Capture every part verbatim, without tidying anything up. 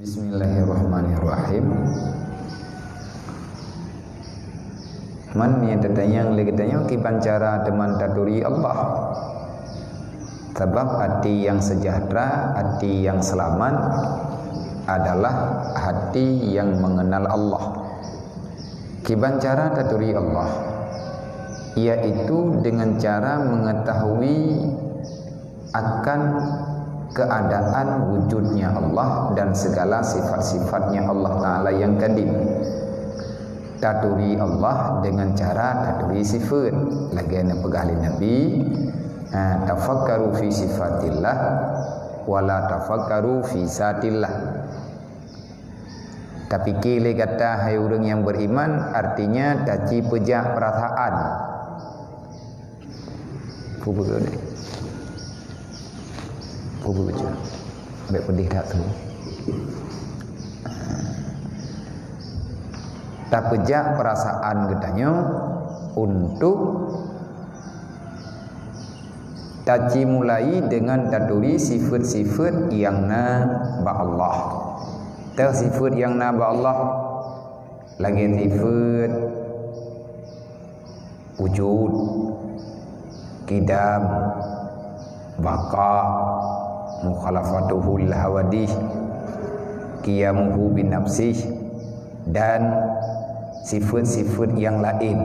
Bismillahirrahmanirrahim. Man nyang tatanyong lé geutanyoe kiban cara teuma taturi Allah. Sabab hati yang sejahtera, hati yang selamat adalah hati yang mengenal Allah. Kiban cara taturi Allah, yaitu dengan cara mengetahui akan keadaan wujudnya Allah dan segala sifat-sifatnya Allah Ta'ala yang kadim. Taturi Allah dengan cara taturi sifat. Lagée na peugah lé Nabi, ha, "Tafakkaru fi sifatillah, wala tafakkaru fi zatillah." Tapike lé gata, hai ureuëng nyang beriman, artinya taci peujak perasaan. Peue beugeuh ni? Peue beugeuh? Bèk peudeh that tu. Tapeujak perasaan geutanyoe untuk taci mulai dengan taturi sifat-sifat yang na bak Allah. Teuh sifat yang na bak Allah, lagée sifat wujud, qidam, baqa, mukhalafatuhu lil hawadith, qiyamuhu bi nafsih, dan sifat-sifat yang lain.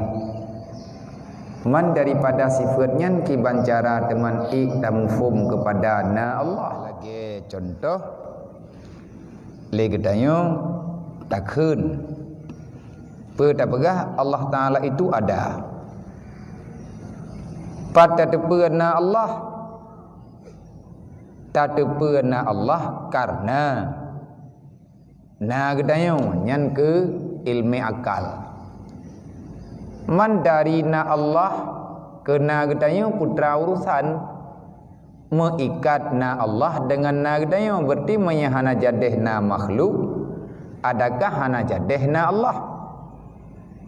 Man daripada sifat nyan kiban cara teuma ék tamuphom keupada na Allah. Lagée contoh, lé geutanyoe takheun. Peue tapeugah Allah Ta'ala itu ada. Pat tateupeue na Allah? Tateupeue na Allah karena na geutanyoe, nyan keuh ileumé akal. Man dari na Allah keu na geutanyoe putra urusan, meuikat na Allah dengan na geutanyoe, berarti meunyoe hana jadeh na makhluk, adakah hana jadeh na Allah?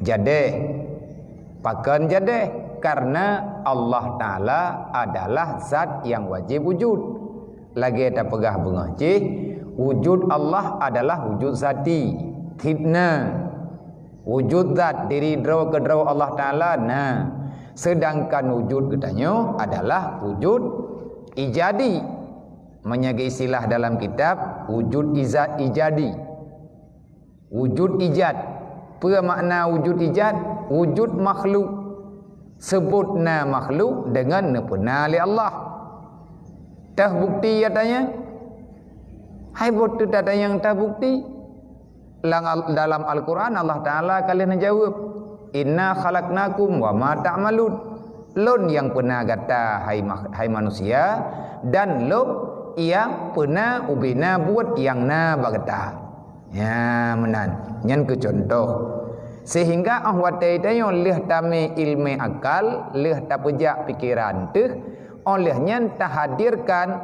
Jadeh. Pakon jadeh? Karena Allah Ta'ala adalah zat yang wajib wujud. Lagée tapeugah beungoh jih, wujud Allah adalah wujud zati, thibna. Wujud zat diri droe keudroe Allah Ta'ala na. Sedangkan wujud geutanyoe adalah wujud ijadi. Meunyoe istilah dalam kitab, wujud iza-, ijadi. Wujud ijad. Peue makna wujud ijad? Wujud makhluk. Seubut na makhluk deungon neupeuna lé Allah. Teuh bukti ata nyan? Hai buet teuh ata nyang teuh bukti? Lam al-, dalam Al-Quran Allah Ta'ala ka lheueh neujaweueb, "Inna khalaqnakum wa ma ta'malun." Lôn nyang peuna gata, hai makh-, hai manusia, dan Lôn nyang peuna ubena buet nyang na bak gata. Nyan meunan, nyan keuh contoh. Sehingga óh watée tanyoe lheueh tamé ileumé akal, lheueh tapeujak pikeran teuh, óh lheueh nyan tahadirkan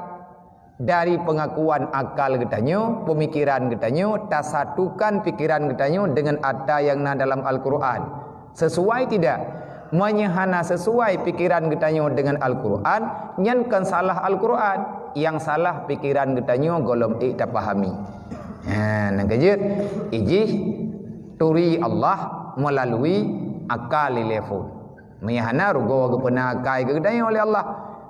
dari pengakuan akal geutanyoe, pemikiran geutanyoe, tasatukan pikiran geutanyoe dengan ata nyang na dalam Al-Quran. Sesuai tidak? Meunyoe hana sesuai pikiran geutanyoe dengan Al-Quran, nyan kon salah Al-Quran. Nyang salah pikiran geutanyoe gohlom ék tapahami. Ha, nyang keujeuet, ijih turi Allah melalui akal ilée phon. Meunyoe hana, rugoe geupeuna akai keu geutanyoe lé Allah.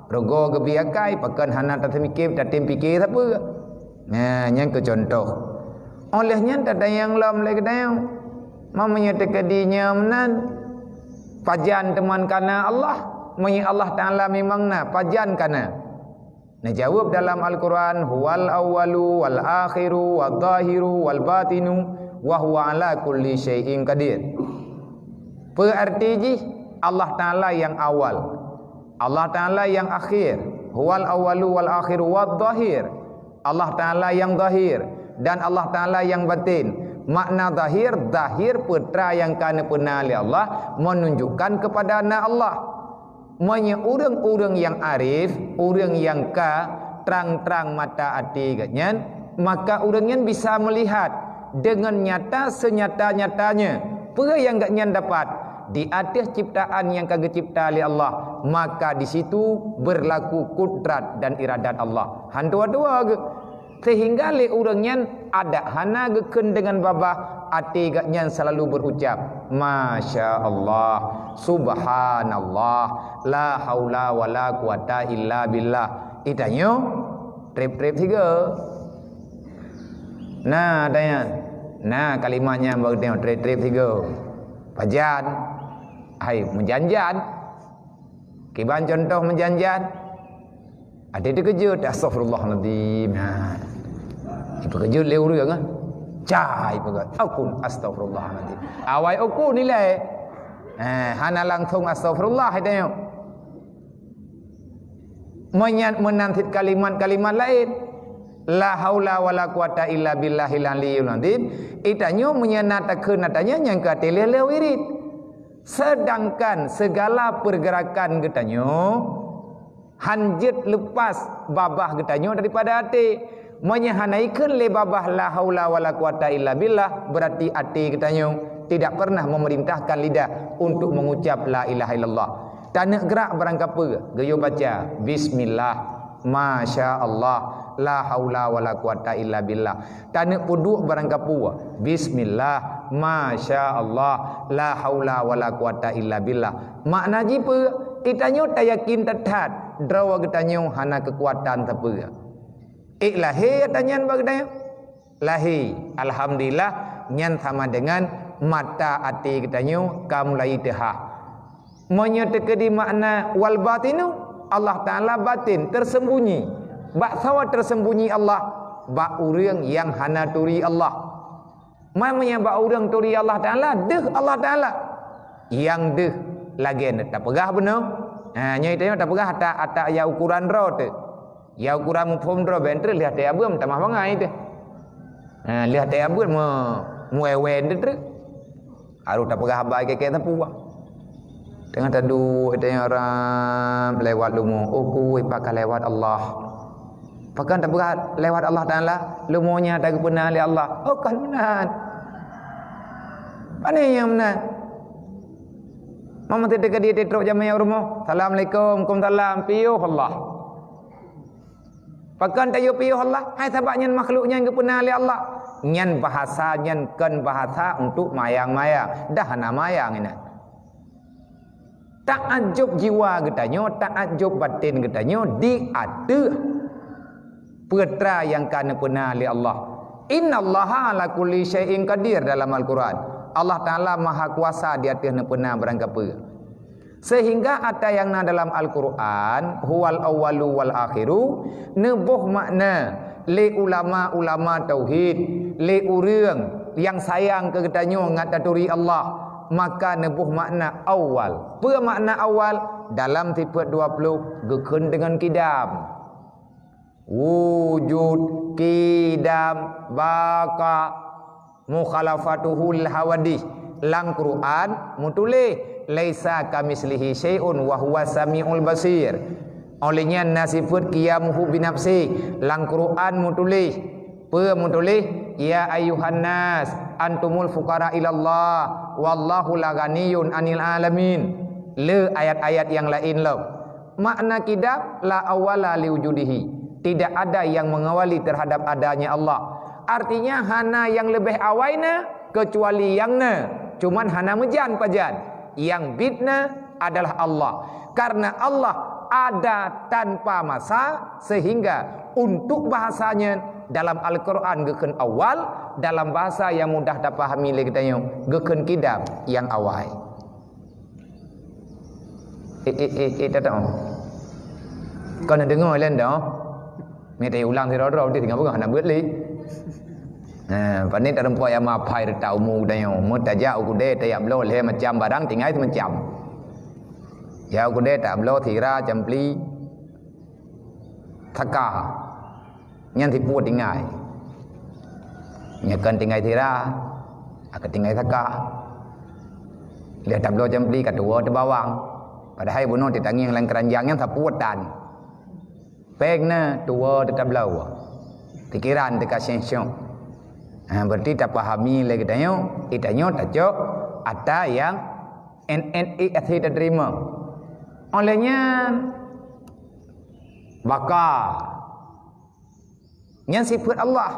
Rugoe geubri akai, pakon hana tateumike, tatem pike sapeue. Nah, nyan keuh contoh. Óh lheueh nyan tatanyong lom lé geutanyoe, ma meunyoe teukeudi nyoe meunan, pajan teuma ka na Allah? Meunyoe Allah Ta'ala memang na, pajan ka na? Neujaweueb dalam Al-Quran, "Huwal awwalu wal akhiru wadh dhahiru wal batinu wa huwa ala kulli syai'in qadir." Peue arti jih? Allah Ta'ala nyang awal, Allah Ta'ala nyang akhir. "Huwal awwalu wal akhiru wadh dhahir." Allah Ta'ala nyang zahir dan Allah Ta'ala nyang batin. Makna zahir, zahir peue atra nyang ka neupeuna lé Allah, menunjukkan kepada na Allah. Meunyoe ureuëng-ureuëng nyang arif, ureuëng nyang ka trang-trang mata até geuhnyan, maka ureuëng nyan bisa meulihat deungon nyata seunyata-nyatanya peue nyang geuhnyan dapat di ateueh ciptaan nyang ka geucipta lé Allah, maka di situ berlaku kudrat dan iradat Allah. Han dua-dua geuh. Sehingga lé ureuëng nyan Adak hana geukheun deungon babah, até gobnyan selalu berucap, "Masya Allah, Subhanallah, la haula wala quwata illa billah." Itanyoe treb-treb sigoe. Nah, tanya. Nah, kalimat nyan bak tanyoe treb-treb sigoe. Pajan? Hai, meujan-jan. Kiban contoh meujan-jan? Ada teukeujot, "Astagfirullahaladzim." Ha. Ipeukejut lé ureueng, ah. Cai peugah, "Akun astagfirullahaladzim." Awai uku nilai. Eh, hana langsung astagfirullah, itanyoe. Meunyan meunan cit kalimat-kalimat laén. La haula wala quwata illa billahil aliyil azim. Itanyoe meunyan na takheun atanya nyang ka tileh lé wirid. Sedangkan segala pergerakan geutanyoe hanjeuet lepas babah geutanyoe daripada até. Meunyoe hana ikheun lé babah la haula wala quwata illa billah, berarti até geutanyoe tidak pernah memerintahkan lidah untuk mengucap la ilaha illallah. Taneuk gerak barangkapeue, geuyue baca, "Bismillah, masya Allah, la haula wala quwata illa billah." Taneuk peuduek barangkapeue, "Bismillah, masya Allah, la haula wala quwata illa billah." Makna jih peue? Itanyoe tayakin that-that droe geutanyoe hana keukuatan sapeue. Ék lahé atanyan bak geutanyoe? Lahé. Alhamdulillah, nyan sama dengan mata até geutanyoe ka mulai teuhah. Meunyoe teukeudi makna wal batinu, Allah Taala batin, tersembunyi. Bak sawa tersembunyi Allah? Bak ureueng nyang hana turi Allah. Ma meunyoe bak ureueng turi Allah Taala, deuh Allah Taala. Nyang deuh lagée na tapeugah bunoe. Ha, nyoe tanyoe tapeugah ata, ata ya ukuran droe teuh. Ya ukuran muphom droe, ben treueh lheueh até abeuem tamah bangai teuh. Ha, lheueh até abeuem mu-, muewen teuh treueh. Harôh tapeugah haba keu-keu sapeue. Teungoh taduek, teungoh rab lewat lumo, "Oh, kui, pakon lewat Allah." Pakon tapeugah lewat Allah Taala, lumo nyan ka geupeuna lé Allah. Oh, kon meunan. Pane nyang meunan? Mama teuka di trok jamé rumoh. "Assalamualaikum." "Waalaikumsalam." "Piôh Allah." Pakon tayue piôh Allah? Hai sabab nyan makhluk nyan geupeuna lé Allah. Nyan bahasa nyan kon bahasa untuk mayang-mayang. Dah hana mayang inan. Taajub jiwa geutanyoe, taajub batin geutanyoe di ateueh peue teuma nyang ka neupeuna lé Allah. "Innallaha ala kulli syai'in qadir" dalam Al-Quran. Allah Taala maha kuasa di ateueh neupeuna barangkapeue. Sehingga ata nyang na dalam Al-Quran, "Huwal awwalu wal akhiru", neuboh makna lé ulama-ulama tauhid, lé ureueng nyang sayang keu geutanyoe ngat taturi Allah, maka neuboh makna awwal. Peue makna awwal? Dalam sifeut dua ploh geukheun deungon kidam. Wujud, kidam, baqa, mukhalafatuhu lil hawadits. Lam Quran meutuléh, "Laisa kamitslihi syai'un wa huwas samiul basir." Óh lheueh nyan na sifeut qiyamuhu binafsi. Lam Quran meutuléh, peue meutuléh? "Ya ayyuhan nas, antumul fuqara ilallah, wallahu la ghaniyyun 'anil 'alamin." Le ayat-ayat nyang laén lom. Makna kidam, la awwala li wujudihi. Tidak ada yang mengawali terhadap adanya Allah. Artinya, hana nyang leubeh awai na, keucuali nyang na. Cuman hana meujan pajan. Nyang biet na adalah Allah. Karena Allah ada tanpa masa, sehingga untuk bahasanya dalam Al-Quran geukheun awal, dalam bahasa nyang mudah tapahami lé geutanyoe, geukheun kidam nyang awai. Eh, eh, eh, eh, dah tahu. Kau nak dengar lain dah. Ni tadi ulang sidroe-droe, dia tinggal peugah nak buet lé. Ha, pane tareumpok nyang mapai reuta umu geutanyoe. Meutajak u keudè tajak bloe lhèe macam barang tinggai seumacam. Ya u keudè tajak bloe sira, campli, saka. Nyan sipue tinggai. Nyoe kan tinggai sira, akan tinggai saka. Lheueh tabloe campli ka tuwoe teubawang. Padahai bunoe teutangieng lam keuranjang nyan sapeue tan. Péng na tuwoe teutabloe. Pikiran teuka syeng-syeng. Ha, berarti tapahami lé geutanyoe, geutanyoe tacok ata nyang N N E S taterima. Oleh nyan, baka. Nyan sifeut Allah.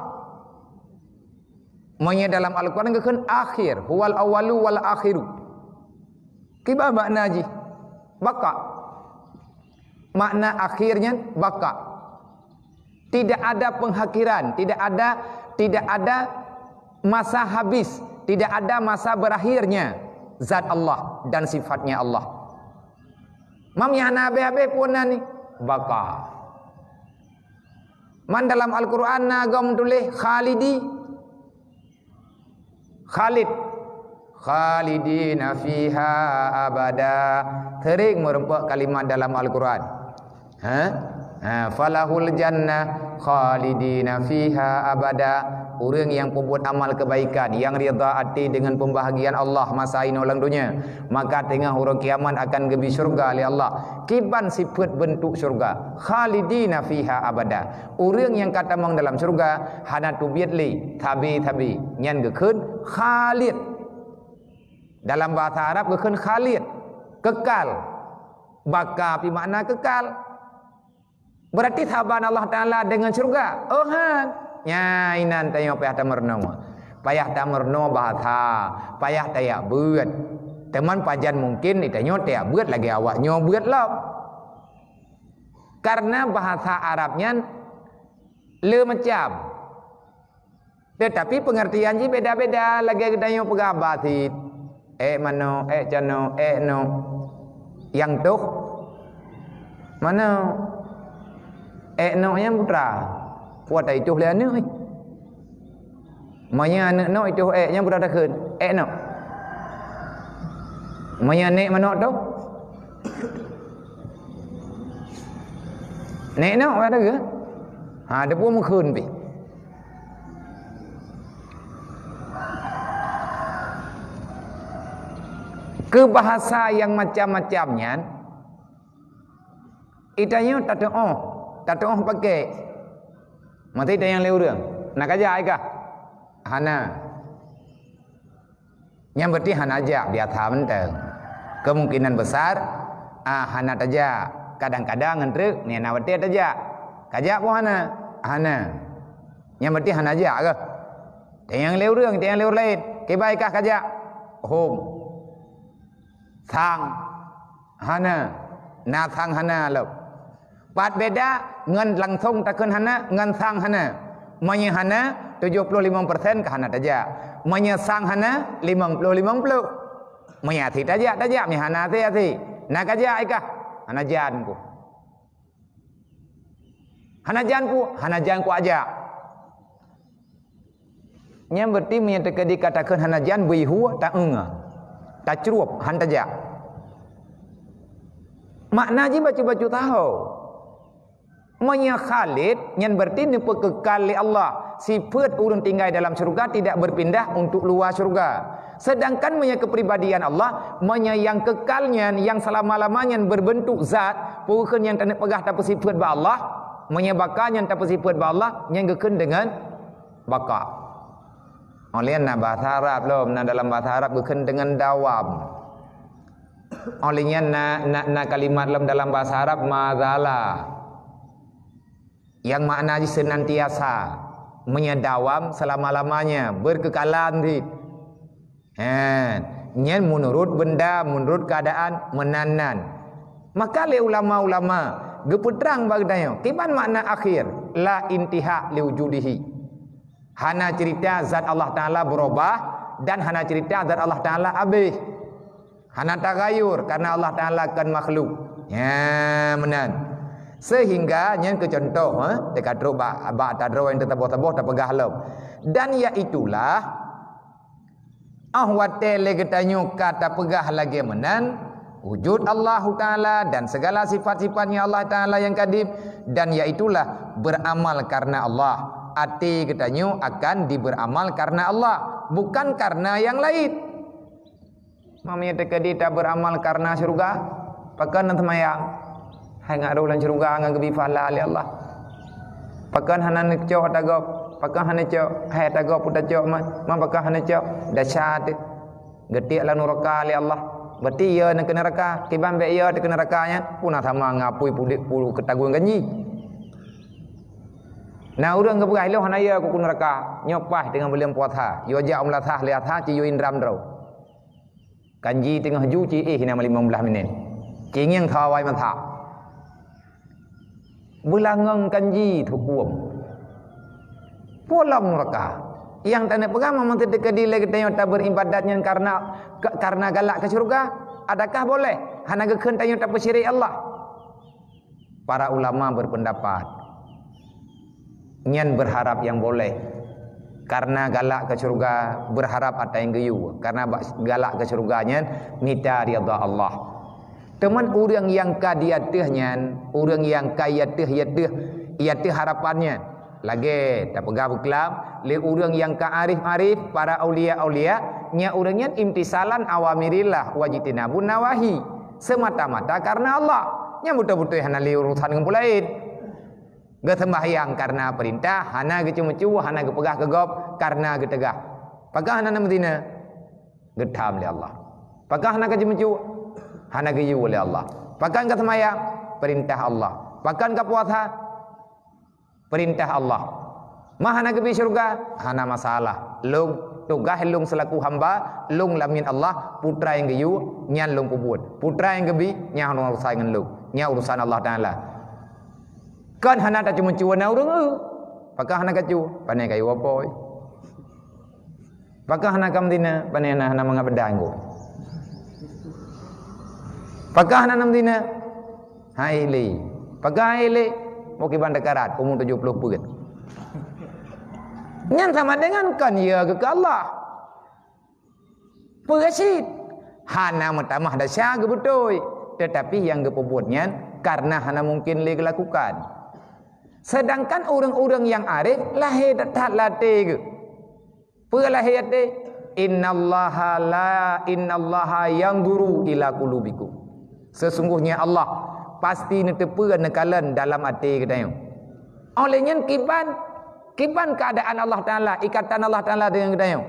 Meunyoe dalam Al-Quran geukheun akhir, huwal awwalu wal akhiru. Kiban makna jih? Baqa. Makna akhir nyan baqa. Tidak ada pengakhiran, tidak ada, tidak ada masa habis, tidak ada masa berakhirnya zat Allah dan sifatnya Allah. Meunyoe hana habéh-habéh pun na ni, baqa. Man dalam Al-Quran na gob meutuléh khalidi. Khalid. Khalidina fiha abada. Sering meureumpok kalimat dalam Al-Quran. Ha? Ha, falahul jannah khalidina fiha abada. Ureuëng nyang peubuet amal kebaikan, nyang ridha até deungon pembahagian Allah masa inoe lam donya, maka teungoh uroe kiamat akan geubri syurga lé Allah. Kiban sifeuet beuntuk syurga, khalidina fiha abada. Ureuëng nyang ka tamong dalam syurga hana teubiet lé sabe-sabe, nyan geukheun khalid. Dalam bahasa Arab geukheun khalid, kekal. Baqa pi makna kekal. Berarti saban Allah Taala deungon syurga? Oh han. Nyan inan tanyoe payah tameurunoe. Payah tameurunoe bahasa, payah tajak beuet. Teuma pajan mungkin tanyoe tajak beuet lagée awak nyoe beuet lom. Karena bahasa Arab nyan le macam. Tetapi pengertian jih beda-beda, lagée geutanyoe peugah basit. Ék manok, ék canok, ék nok. Nyang toh? Manok. Ék nok nyan putra. Putra itoh lé aneuëk. Meunyoe aneuëk nok itoh ék, nyan putra takheun. Ék nok. Meunyoe nek manok toh? Nek nok, kata ke? Ha, depu meukeun pi. Keu bahasa nyang macam-macam nyan, itanyoe tatuoh, tatuoh pakai. Mati tanyong lé ureuëng, na kajak ai kah? Hana. Nyan berarti hana jak, biasa mantong. Kemungkinan besar, ah, hana tajak. Kadang-kadang ngon treuk, nyan na watée tajak. Kajak pun hana? Hana. Nyan berarti hana jak kah? Tanyong lé ureuëng, tanyong lé ureuëng laén. Kiban ai kah kajak? Hom. Sang. Hana. Na sang hana lom. Pat beda ngon langsong takheun hana, ngon sang hana. Meunyoe hana, tujoh ploh limong persen ka hana tajak. Meunyoe sang hana, limong ploh limong ploh. Meunyoe asie tajak, tajak, meunyoe hana asie, asie. Na kajak ai kah? Hana jan ku. Hana jan ku, hana jan ku ajak. Nyan berarti meunyoe teukeudi ka takheun hana jan, beuihu taeung, tacrueb, han tajak. Makna jih bacut-bacut tahu. Meunyoe khalid, nyan berarti neupeukekal lé Allah. Sifeuet ureuëng tinggai dalam syurga tidak berpindah untuk luwa syurga. Sedangkan meunyoe keupribadian Allah, meunyoe nyang kekal nyan, nyang seulama-lama nyan berbentuk zat, peue kheun nyang taneuk peugah tapeusifeuet bak Allah, meunyoe baqa nyan tapeusifeuet bak Allah, nyan geukheun deungon baqa. Óh lheueh nyan na bahasa Arab lom, na dalam bahasa Arab geukheun deungon dawam. Óh lheueh nyan na, na, na kalimat lom dalam bahasa Arab mazala. Nyang makna jih senantiasa, meunyoe dawam selama-lamanya, berkekalan cit. Ha, nyan menurut benda, menurut keadaan meunan-nan. Maka lé ulama-ulama geupeutrang bak geutanyoe, kiban makna akhir, la intiha li wujudihi. Hana cerita zat Allah Taala berubah dan hana cerita zat Allah Taala habéh. Hana tagayur karena Allah Taala kon makhluk. Ya, meunan. Sehingga nyan keu contoh, eh, teuka trok bak, bak tadroe nyang teusaboh-saboh tapeugah lom. Dan iaitulah, óh watée lé geutanyoe ka tapeugah lagée meunan, wujud Allahu Taala dan segala sifat-sifatnya Allah Taala yang kadim, dan iaitulah beramal karena Allah. Até geutanyoe akan diberamal karena Allah, bukan karena yang lain. Meunyoe teukeudi taberamal karena syeuruga, pakon hana seumayang? Hai ngat rôh lam syeuruga ngon geubri pahala lé Allah. Pakon hana neucok ata gob? Pakon hana cok? Hai ata gob peue tacok man, man pakon hana cok? Desya teuh. Geutiek lam nuraka lé Allah. Berarti ya neukeu nuraka, kiban bék ya teuh keu nuraka nyan, peue na sama ngon apui pudeuk puluh keutagun ganji. Na ureuëng geupeugah, "Ilôn hana yö keu neuraka, nyoe paih teungoh buleuen puasa, yue jak u meulasah lé asha ci yue indram droe." Kanji teungoh ju ci éh na limong blaih minét. Ci ngieng tho awai masak. Beulangong kanji teukuem. Polom neuraka. Nyang taneuk peugah, meunyoe teukeudi lé geutanyoe tabeuribadat nyan karena, ka-, karena galak keu syeuruga, adakah boleh? Hana geukheun tanyoe tapeusyirek Allah? Para ulama berpendapat, nyan berharap nyang boleh. Karena galak keu syeuruga, berharap ata nyang geuyue. Karena bak galak keu syeuruga nyan mita ridha Allah. Teuma ureuëng nyang ka di ateueh nyan, ureuëng nyang ka i ateueh, i ateueh, i ateueh harapan nyan, lagée tapeugah beuklam lé ureuëng nyang ka arif-arif, para aulia-aulia, nyan ureuëng nyan imtisalan awamirillah wajtinabun nawahi, semata-mata karena Allah. Nyan beutôi-beutôi hana lé urusan ngon peue laén. Geuseumbahyang karena peurintah, hana geuceumeucue, hana geupeugah keu gob karena geuteugah. Pakon hana na meuzina? Geutham lé Allah. Pakon hana geuceumeucue? Hana geuyue lé Allah. Pakon ka seumayang? Peurintah Allah. Pakon ka puasa? Peurintah Allah. Ma hana geubri syeuruga? Hana masalah. Lôn, tugaih lôn seulaku hamba lôn lam miet Allah, peue nyang geuyue, nyan lôn peubuet. Peue nyang geubri, nyan hana urusan ngon lôn. Nyan urusan Allah Taala. Kon hana taceumeucue na ureuëng eu. Pakon hana kacu? Pane kayu apoi. Pakon hana ka meuzina? Pane hana, hana mangat beudang go. Pakon hana na meuzina? Hai lé. Pakon hai lé? Meukiban teukarat, umu tujoh ploh peuet. Nyan sama dengan kon yö keu Allah. Peue cit? Hana meutamah desya geubeutôi, teutapi nyang geupeubuet nyan karena hana mungken lé geulakukan. Seudangkan ureuëng-ureuëng nyang arif lahé that-that lam até geuh. Peue lahé até? Innallaha la, innallaha yanzuru ila qulubikum. Sesungguhnya Allah pasti neuteupeue neukalon dalam até geutanyoe. Óh lheueh nyan kiban, kiban keuadaan Allah Taala, ikatan Allah Taala deungon geutanyoe.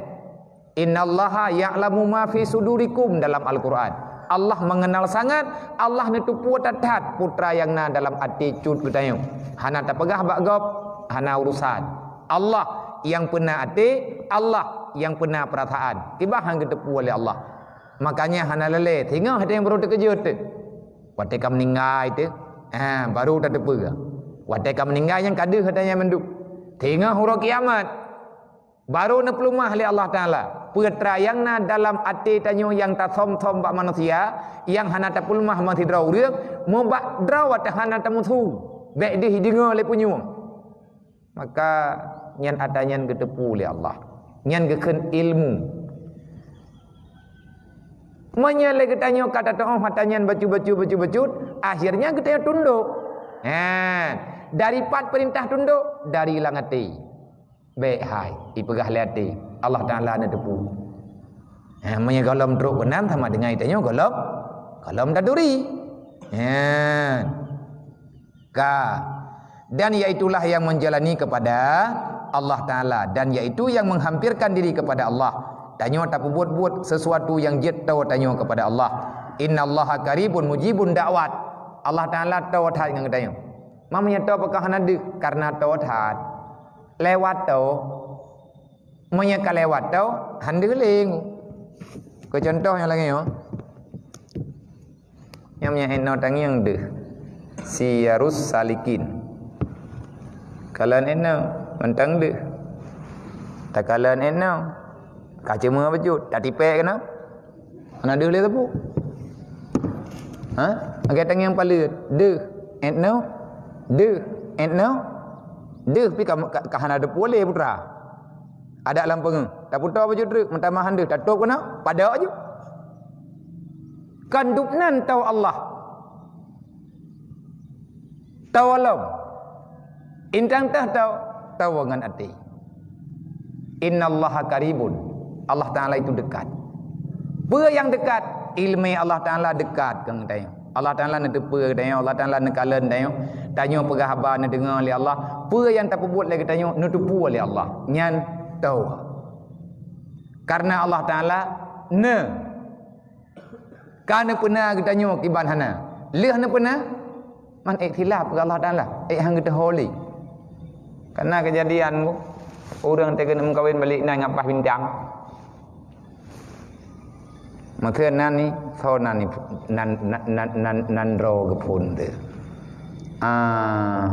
Innallaha ya'lamu ma fi sudurikum dalam Al-Quran. Allah mengenal sangat, Allah neuteupeue that-that peue nyang na dalam até cut geutanyoe. Hana tapeugah bak gob, hana urusan. Allah nyang peuna até, Allah nyang peuna peurasaan. Kiban han geuteupeue lé Allah. Makanya hana lalé, singoh até nyang baru teukeujot teuh. Watée ka meuninggai teuh, ha, baru tateupeue. Watée ka meuninggai nyan ka deuh ata nyan mandum. Singoh uroe kiamat. Baru neupeuleumah lé Allah Taala. Peue nyang na dalam até tanyoe nyang tasöm-söm bak manusia, nyang hana tapeuleumah meusidroe ureuëng, mubak droe watée hana tamusu. Bék deuh ideungoe lé punyueng. Maka nyan ata nyan geuteupeue lé Allah. Nyan geukheun ilmu. Meunyoe lé geutanyoe ka tatu'oh ata nyan bacut-bacut, bacut-bacut, akhirnya geutanyoe tundok. Ha, dari pat peurintah tundok? Dari lam até. Bék hai, ipeugah lé até, Allah Taala neuteupeue. Ha, meunyoe gohlom trok keunan sama dengan tanyoe gohlom, gohlom taturi. Ha. Ka. Dan iaitulah yang menjalani kepada Allah Taala, dan iaitu yang menghampirkan diri kepada Allah. Tanyoe tapeubuet-buet sesuatu nyang jeuet toe tanyoe kepada Allah. Innallaha qaribun mujibun da'wat. Allah Taala toe that ngon geutanyoe. Meunyoe toe pakon hana deuh, karena toe that. Lewat toe. Meunyoe ka lewat toe, han deuh lé. Keu contoh nyang lagée nyoe. Nyang meunyoe inoe tangieng deuh. Siyarus Salikin. Kalon inoe mantong deuh. Takalon inoe. Ka ceumeue bacut, tatipék keunoe. Hana deuh lé sapeue. Ha? Lagée tangieng paleuet, deuh, inoe, deuh, inoe, deuh pi ka, ka, ka hana teupeue lé putra. Adak lam peungeuh, tapeutoe bacut treuk, meutamah han deuh, tatôb keunoe, padok aju. Kon dub nan toe Allah. Toe lom. Intang teuh toe, toe ngon até. Innallaha qaribun. Allah Taala itu dekat. Peue nyang dekat? Ileumé Allah Taala dekat keu geutanyoe. Allah Taala neuteupeue geutanyoe, Allah Taala neukalon tanyoe. Tanyoe peugah haba neudeungoe lé Allah. Peue nyang tapeubuet lé geutanyoe neuteupeue lé Allah. Nyan toe. Karena Allah Taala ne Ka neupeuna geutanyoe kiban hana. Lheueh neupeuna, man ikhtilaf keu Allah Taala, ék han geuteuho lé. Kana keujadian bu, ureuëng teukeunong meukawen balik nan ngon paih bintang. Meuteun nan ni, so nan ni, nan, nan, nan, nan, nan droe geuphon tu. Ah.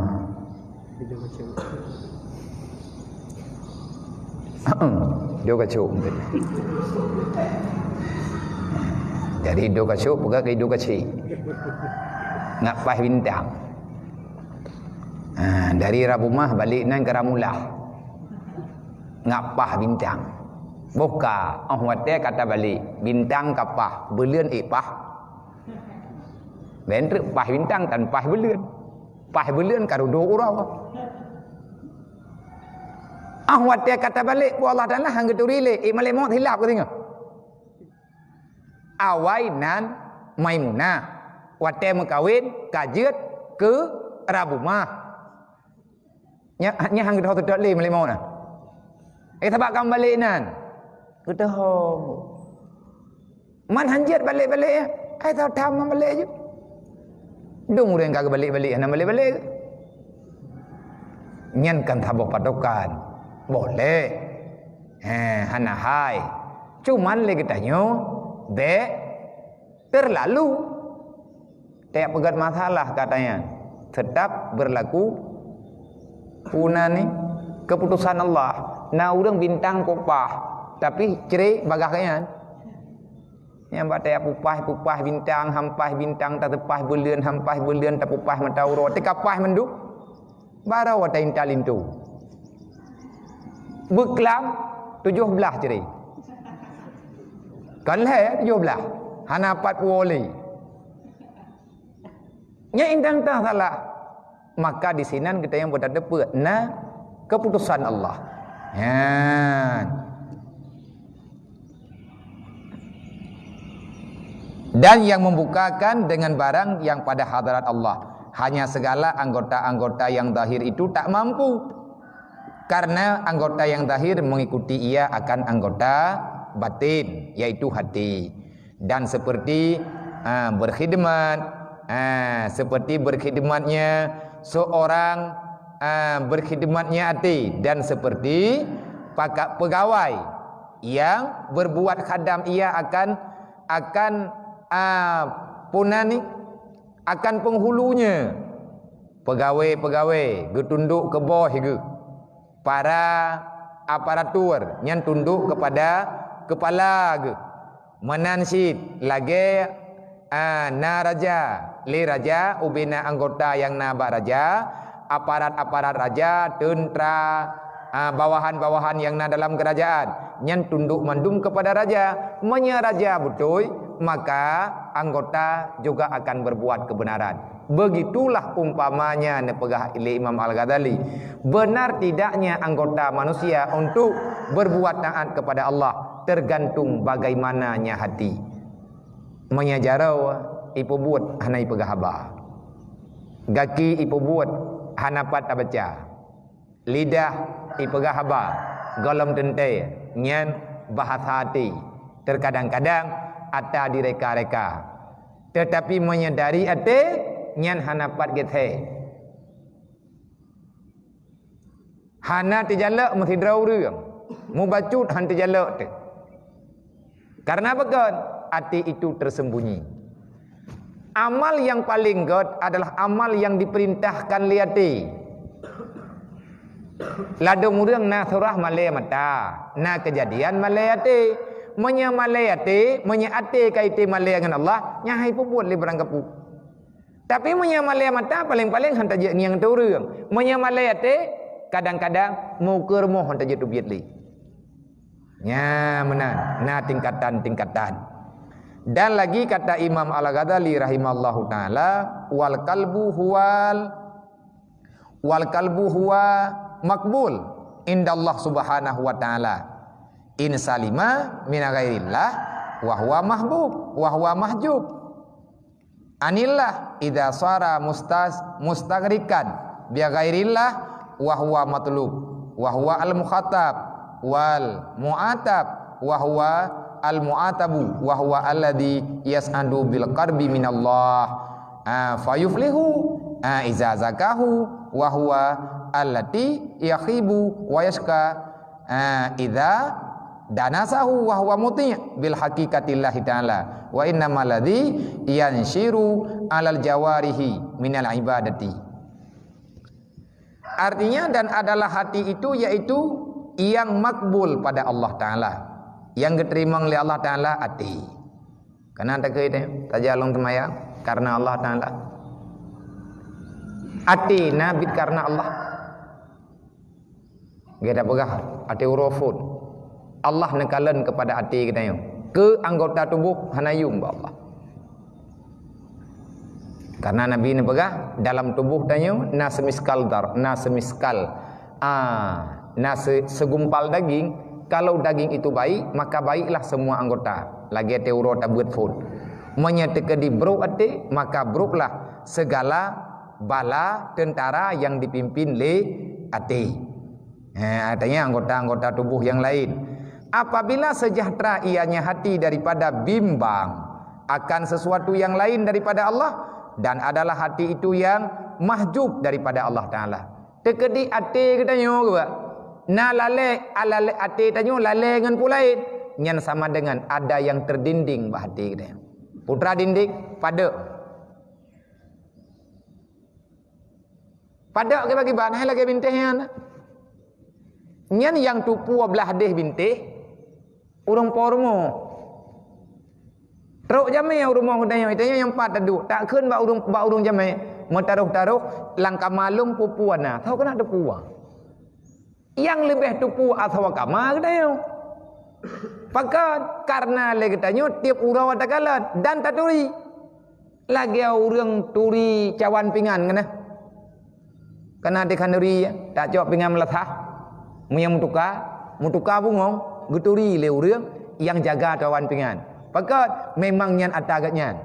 Dua kacuk. Jadi dua kacuk peugah ke dua kacik. Ngon paih bintang. Ha, dari Rabumah balik nan ke Ramulah. Ngon paih bintang. Boh ka, oh watée ka tabalik, bintang ka paih, buleuen ék paih. Bék treuk paih bintang tan paih buleuen. Paih buleuen ka rudôk uroe. Ah watée ka tabalik, pu Allah Taala han geuturi lé, ék malée mot hilap geutanyoe. Awai nan Maimunah. Watée meukawen ka jeuet keu Rabumah. Nya, nya han geuteuho teutot lé malée mot na. Eh, sabab ka meubalek nan. Geuteuho. Man han jeuet balek-balek ya. Ai tau tham man balek ju. Dong ureuëng ka geubalek-balek hana balek-balek. Nyan kan saboh patokan. Boleh. He, hana hai. Cuman lé geutanyoe bék terlalu. Tiap peugét masalah katanya tetap berlaku puna ni keputusan Allah. Na ureuëng bintang kupah, tapi cre bagah nyan. Nyang bak teuyak pupah-pupah bintang, hampah bintang tatupah buleuen, hampah buleuen tapupah mata uroe, teuka pah mandum. Barô watée intat linto. Beuklam tujoh blaih cre. Kon lhée tujoh blaih, hana pat puwoe lé. Nyan intat teuh salah. Maka di sinan geutanyoe beutateupeue na keputusan Allah. Nyan. Dan yang membukakan dengan barang yang pada hadarat Allah. Hanya segala anggota-anggota yang zahir itu tak mampu. Karena anggota yang zahir mengikuti ia akan anggota batin, yaitu hati. Dan seperti, ah, berkhidmat, ah, seperti berkhidmatnya seorang, ah, berkhidmatnya hati, dan seperti paka-, pegawai yang berbuat khadam ia akan, akan, ah, puna ni, akan penghulunya. Pegawai-pegawai geutundok keu boh geuh. Para aparatur nyan tundok kepada kepala geuh. Meunan cit lagée, a, na raja, lé raja ubena anggota nyang na bak raja, aparat-aparat raja, teuntra, a, bawahan-bawahan nyang na dalam keurajaan, nyan tundok mandum kepada raja. Meunyoe raja beutôi, maka anggota juga akan berbuat kebenaran. Begitulah umpamanya, neupeugah lé Imam Al-Ghazali, benar tidaknya anggota manusia untuk berbuat taat kepada Allah tergantung bagaimananya hati. Meunyoe jaroe ipeubuet hana ipeugah haba, gaki ipeubuet hana pat tabaca, lidah ipeugah haba, gohlom teuntée, nyan bahasa até. Terkadang-kadang ata direka-reka. Tetapi meunyoe dari até, nyan hana pat geuthée. Hana teujalok meusidroe ureuëng, mubacut han teujalok teuh. Karena apa kon? Até itu tersembunyi. Amal yang paling gét adalah amal yang diperintahkan lé até. Ladôm ureuëng na surah malée mata, na keujadian malée até. Meunyoe malée até, meunyoe até ka item malée ngon Allah, nyan hai peubuet lé barang kapeue. Tapi meunyoe malée mata, paleng-paleng han tajeuet ngieng teuh ureuëng. Meunyoe malée até, kadang-kadang meukeue rumoh han tajeuet teubiet lé. Nya meunan, na tingkatan-tingkatan. Dan lagi kata Imam Al-Ghazali rahimahullahu taala, "Wal qalbu huwal, wal qalbu huwa maqbul indallah subhanahu wa ta'ala. In salima min ghairillah wa huwa mahbub, wa huwa mahjub." Anillah idza shara mustas-, mustaghriqan bi ghairillah wa huwa matlub, wa huwa al-mukhatab, wal mu'atab, wa huwa al-mu'atabu, wa huwa alladzi yas'adu bil qarbi minallah. Ah, fayuflihu, ah, idza zakahu, wa huwa allati yakhibu wa yasyqa, ah, idza danasahu wa huwa muti' bil haqiqatillahi ta'ala, wa innamal ladzi yansyiru alal jawarihi minal ibadati. Artinya, dan adalah hati itu, yaitu yang makbul pada Allah Ta'ala, yang geuteurimong lé Allah Ta'ala, até. Kana takheun teuh, tajak lôn seumayang karena Allah Ta'ala. Até na bit karena Allah. Gata peugah, até uroe phon. Allah neukalon keupada até geutanyoe. Keu anggota tuboh hana yum bak Allah. Karena Nabi neupeugah, dalam tuboh tanyoe na semiskal dar, na semiskal, ah, na se-, segumpal daging. Kalau daging itu baik, maka baiklah semua anggota. Lagée até uroe tabeuet phon. Meunyoe teukeudi brok até, maka broklah segala bala tentara yang dipimpin lé até. Ha, artinya anggota-anggota tubuh yang lain. Apabila sejahtera ianya hati daripada bimbang akan sesuatu yang lain daripada Allah, dan adalah hati itu yang mahjub daripada Allah Ta'ala. Teukeudi até geutanyoe, na lalé, lalé até tanyoe lalé ngon peue laén, nyan sama dengan ada yang terdinding bak até geutanyoe. Putra dinding, padok. Padok kiban-kiban, hai lagée bintéh nyan. Nyan nyang tupue blah deh bintéh, ureuëng po rumoh. Trok jamé ureuëng rumoh geutanyoe, geutanyoe nyang pat taduek, takheun bak ureuëng, bak ureuëng jamé, meutaroh-taroh lam kama lôn peue-peue na, soe keuneuk tupue. Nyang leubeh tupue asoe kama geutanyoe. Pakon? Karena lé geutanyoe tieb uroe takalon dan taturi. Lagée ureuëng turi cawan pingan kana. Kana di khanduri, tacok pingan meulasah. Meunyoe meutuka, meutuka bungong, geuturi lé ureuëng nyang jaga cawan pingan. Pakon? Memang nyan atra geuh nyan.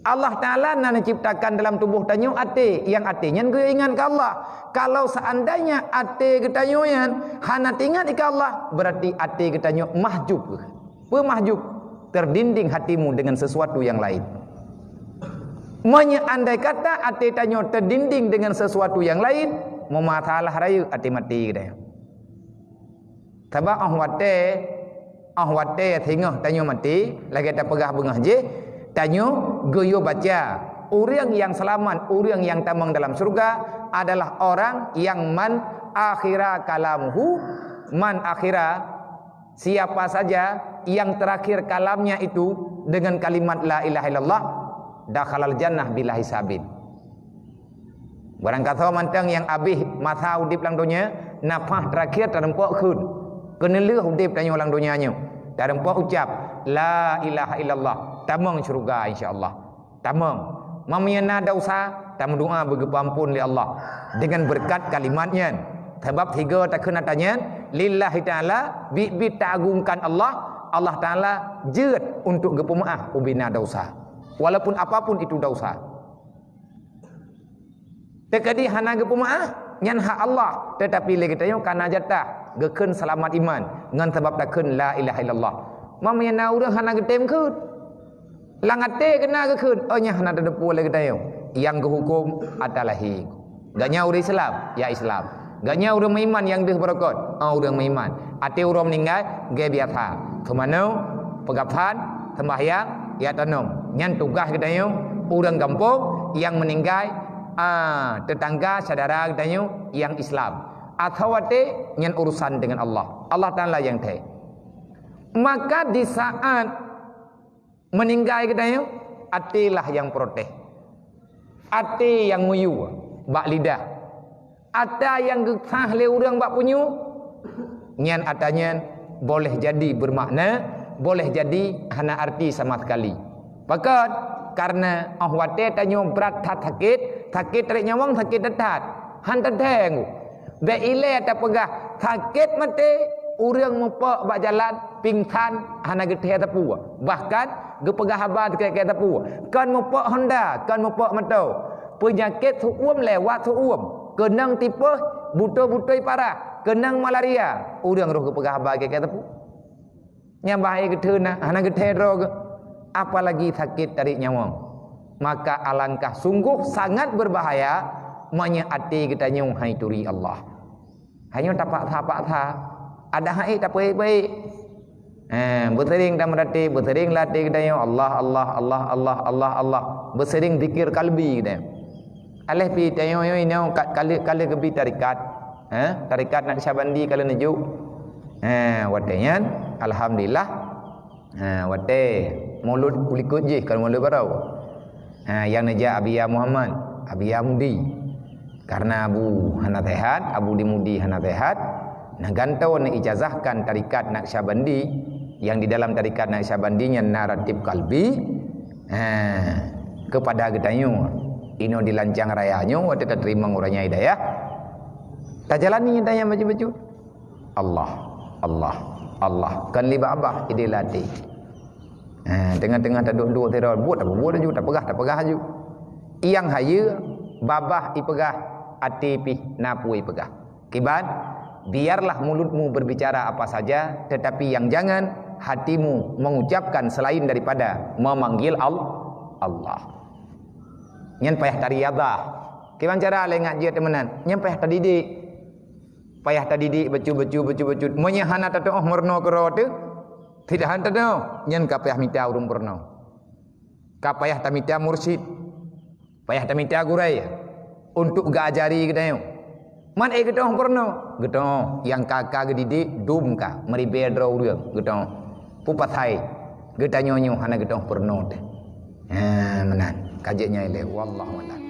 Allah Ta'ala na neuciptakan dalam tuboh tanyoe até, nyang até nyan geuingat keu Allah. Kalau seandainya até geutanyoe nyan hana teuingat keu Allah, berarti até geutanyoe mahjub. Peue mahjub? Terdinding hatimu dengan sesuatu yang lain. Meunyoe andai kata até tanyoe terdinding dengan sesuatu yang lain, meumasalah rayeuk até maté geutanyoe. Sabab óh watée, óh watée singoh tanyoe maté, lagée tapeugah beungoh jih, tanyoe geuyue baca, ureuëng nyang seulamat, ureuëng nyang tamong dalam syeuruga adalah orang yang man akhira kalamuhu, man akhira, siapa saja yang terakhir kalamnya itu dengan kalimat la ilaha illallah, dakhalal jannah bila hisabin. Barangkasoe mantong nyang abéh masa udeb lam donya, nafah terakhir tareumpok kheun. Keuneulheueh udeb tanyoe lam donya nyoe, tareumpok ucap, "La ilaha illallah," tamong syeuruga insya Allah. Tamong. Meunyoe na desya, tameudoa beugeupeuampon lé Allah dengan beureukat kalimat nyan. Sabab sigoe takheun atra nyan, lillahi ta'ala, biet-biet taagungkan Allah, Allah Ta'ala jeuet untuk geupeumeuáh ubena desya. Walaupun apapun itu desya. Teukeudi hana geupeumeuáh, nyan hak Allah, teutapi lé geutanyoe kana jatah geukheun seulamat iman ngon sabab takheun la ilaha illallah. Meunyoe na ureuëng hana geutem kheun, lam até geuh na geukheun, oh nyan hana tateupeue lé geutanyoe. Nyang geuhuköm atra lahé. Gobnyan ureuëng Islam, ya Islam. Gobnyan ureuëng meuiman nyang deuh beureukat, oh ureuëng meuiman. Até uroe meuninggai, gée biasa. Seumanoe, peugafan, seumbahyang, ya tanom. Nyan tugaih geutanyoe, ureuëng gampông nyang meuninggai, ah, teutangga syedara geutanyoe nyang Islam. Atawa até nyan urusan dengan Allah. Allah Ta'ala nyang thèe. Maka di saat meuninggai geutanyoe, até lah nyang protes. Até nyang meuyue bak lidah. Atra nyang geusah lé ureuëng bak punyueng, nyan atra nyan boleh jadi beumakna, boleh jadi hana arti sama sekali. Pakon? Karena óh watée tanyoe brat that sakét, sakét tarék nyawöng, sakét that-that. Han teuntée ngu. Bék ilée tapeugah sakét maté, ureuëng meupok bak jalan, pingsan, hana geuthée sapeue. Bahkan geupeugah haba teuka-teuka sapeue. Kon meupok honda, kon meupok moto. Peunyakét seuuem lewat seuuem. Keunong tipôh, butôi-butôi parah. Keunong malaria, ureuëng roh geupeugah haba teuka-teuka sapeue. Nyang bahai geutheun na, hana geuthée droe geuh. Apalagi sakét tarék nyawöng. Maka alangkah sungguh sangat berbahaya Meunyoe até geutanyoe hai turi Allah. Hanyoe tapaksa-paksa. Ada hai tapeuék-pék. Eh, beuseuring tameuratéb, beuseuring latih geutanyoe Allah, Allah, Allah, Allah, Allah, Allah. Beuseuring zikir kalbi geutanyoe. Aléh pi tanyoe nyoe inoe ka-, kali, kali geubi tarikat. Eh, tarikat Naqsyabandi kali neujuk. Eh, watée nyan, alhamdulillah. Ha, watée mulod ulikot jih, kon mulod baroe. Ha, nyang neujak Abiya Muhammad, Abiya Mudi. Karena Abu hana sehat, Abu di Mudi hana sehat, nah gantoe neuijazahkan tarikat Naqsyabandi, yang di dalam tarikat Naqsyabandi nyan na ratib kalbi, ha, kepada geutanyoe. Inoe di Lancang Raya nyoe watée tateurimong uroe nyan hidayah. Tajalani geutanyoe bacut-bacut. Allah, Allah, Allah. Kon li babah ideh latih. Ha, teungoh-teungoh taduek-duek sidroe, buet apa buet laju, tapeugah, tapeugah laju. Nyang hayeue, babah ipeugah, até pih na peue ipeugah. Kiban, biarlah mulutmu berbicara apa saja, tetapi yang jangan hatimu mengucapkan selain daripada memanggil Al-, Allah. Nyan payah tariadah. Kiban cara lé ngat jeuet teumeunan, nyan payah tadidik. Payah tadidik bacut-bacut, bacut-bacut. Meunyoe hana tatuoh meurunoe keudroe teuh, tidak hana tatuoh, nyan ka payah mita ureuëng peurunoe. Ka payah tamita mursyid, payah tamita gurée untuk geuajari geutanyoe. Man ék geutuoh peurunoe, geutuoh nyang ka-ka geudidik dum ka meuribée droe ureuëng geutuoh. Peue pasai geutanyoe nyoe hana geutuoh peurunoe teuh. Ha, meunan. Ka jeuet nyan ilée. Wallahu a'lam.